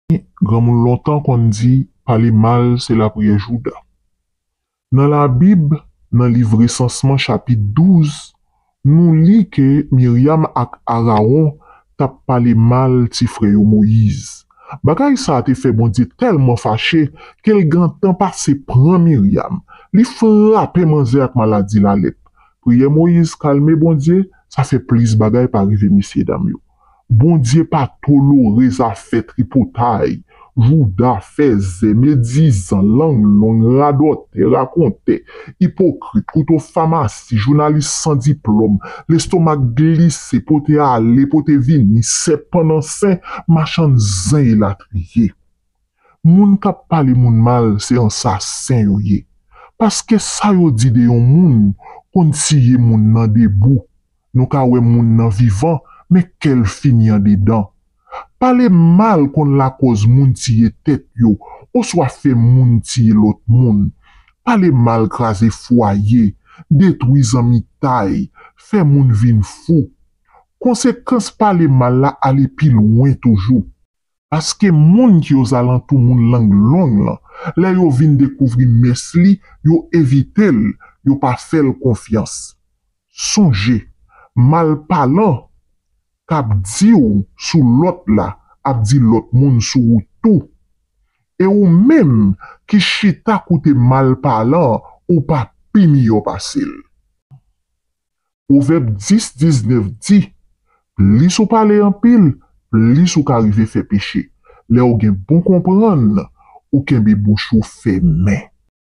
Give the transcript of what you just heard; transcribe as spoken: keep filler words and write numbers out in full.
Granmoun lontan konn di, pale mal se lapriyè Jouda. Nan Labib, nan liv Resansman chapit douz, nou li ke Miryam ak Arawon t ap pale mal ti frè yo Moyiz. Bagay sa a te fè Bondye tèlman fache ke l gentan pase pran Miryam. Li frape manzè ak maladi lalèp. Priyè Moyiz kalme Bondye, sa fè plis bagay pa rive mesyedam yo. Bondye pa tolore zafè tripotay, jouda, fèzè, medizan, lang long, radòtè, rakontè, ipokrit, kouto famasi, jounalis san diplòm, lestomak glise, pote ale, pote vini, sèpan nan sen, machann zen elatriye. Moun k ap pale moun mal se ansasen yo ye. Paske sa yo di de yon moun konn tiye moun nan debou. Nou ka wè moun nan vivan, men kè l fini andedan. Pale mal konn lakòz moun tiye tèt yo, oswa fè moun tiye lòt moun. Pale mal kraze fwaye, detwi zanmitay, fè moun vin fou. Konsekans pale mal la ale pi lwen toujou. Paske moun ki ozalantou moun lang long lan, lè yo vin dekouvri mès li, yo evite l, yo pa fè l konfyans. Sonje, malpalan k ap di w sou lòt la ap di lòt moun sou ou tou. E ou menm ki chita koute malpalan an, ou pa pi miyò pase l. Pwovèb dis diznèf di, plis ou pale anpil, plis ou ka rive fè peche. Lè w gen bon konprann, ou kenbe bouch ou fèmen.